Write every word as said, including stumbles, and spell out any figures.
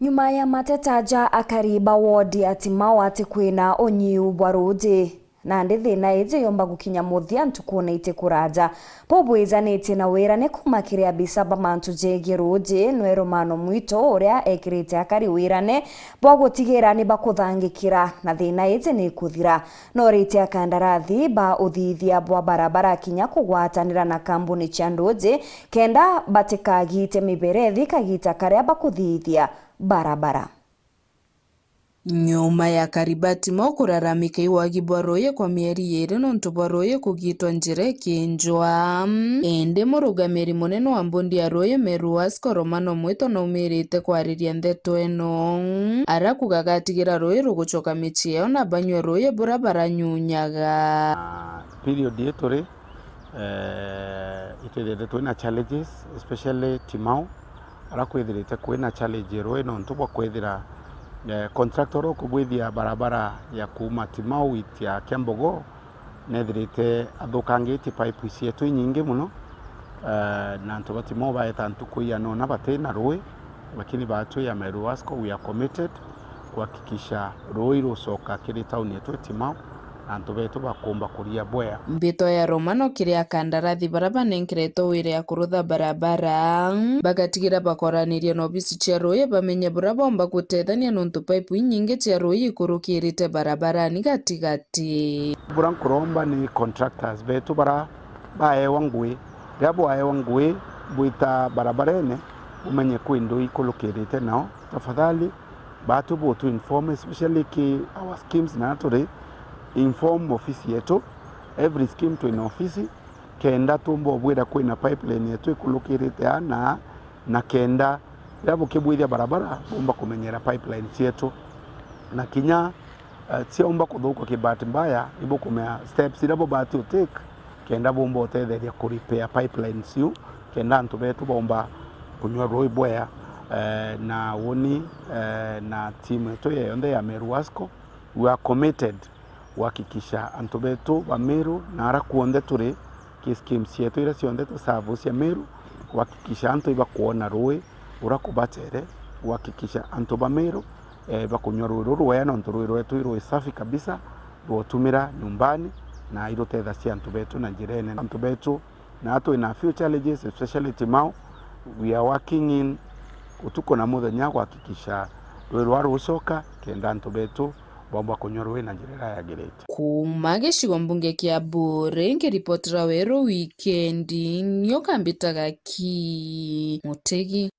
Nyuma ya mateta ja akari ba wodi ya Timau ati kwina unyiu bwa ruuji, nandi thina iji yomba gukinya muthia ntukune iti kuraja. Buu bwijanitie na wirane kuuma kiri abisa ba mantu jegii ruuji, nwe Romano Mwito, uria ekirite akari wirane bwa gutigira ni bakuthangikira na thina iji ni ikuthira. Norite akandarathi ba uthithia bwa barabara kinya kugwatanira na kambuni cia nduuji kenda batikagite miberethi kagita karia bakuthithia barabara. Nyuma ya Karibati Mau kuraramika iwagi bwa ruuji kwa mieri iiri nontu bwa ruuji kugitwa njira ikinjwa, indi murugamiri munene wa mbondi ya ruuji Meru Wasco Romano Mwito naumirite kwariria ndeto ino, arakuga agatigira ruuji rugucoka micii yao na banyua ruuji buria baranyunyaga. Period ii turi, eh, itwithirite twina challenges, especially Timau, ara kwithirite kwina challenge ya ruuji nontu bwa kwithira, eh, contractor uria ukubwithia barabara ya kuuma Timau gwitia Kiambogo, nethirite athukangitie pipe cietu inyingi mono, eh, na antu ba Timau baeta ntuku ianona batina ruuji, lakini baatwi ya Meru Wasco, we are committed kuhakikisha ruuji rucoka kiri tauni yetu ya Timau, na antu betu bakumba kuria bwea. Mbito ya Romano kiri akandarathi bara banenkeretwe wira ya kurutha barabara, bagatigira bakoraniria na obisi cia ruuji bamenye buria bomba gutethania nontu pipe inyingi cia ruuji ikurukirite barabarani gatigati. Buria nkuromba ni contractors betu bara baewa ngui, riria bwaewa ngui bwita barabarene, bumenye kwi ndui ikurukirite nao, tafadhali baatu butu inform, especially ki our schemes na turi inform ofisi yetu, every scheme twina ofisi, kenda tumba ubwira kwina pipeline yetu ikulukirite aa na aa, na kenda riria bukibwithia barabara bumba kumenyera pipeline cietu, na kinya, eh, ciaumba kuthukwa ki bahati mbaya, ibukumea steps iria bubati utake kenda bumba utetheria ku repair pipelines iu, kenda antu betu baumba kunyua ruuji bwea, eh, na uni, eh, na timu yetu yonthe ya Meru Wasco, we are committed kuhakikisha antu betu ba Meru na ara kuonthe turi ki schemes cietu iria cionthe tu serve cia Meru, kuhakikisha antu ibakwona ruuji uria kubatere, kuhakikisha antu ba Meru, eh, bakunyua ruuji ruru rwea, nontu ruuji rwetu i ruuji safi kabisa, rwotumira nyumbani na irutethacia antu betu na njira inene. Antu betu na twina few challenges, especially Timau, we are working in utuku na muthenya kuhakikisha ruuji rwa rucoka kenda antu betu baumba kunyua ruuji na njira iria yagirite. Kuuma gicigo mbunge kia Buuri, nkiripotera Weru Wikendi, nio kambitaga ki Mutegi.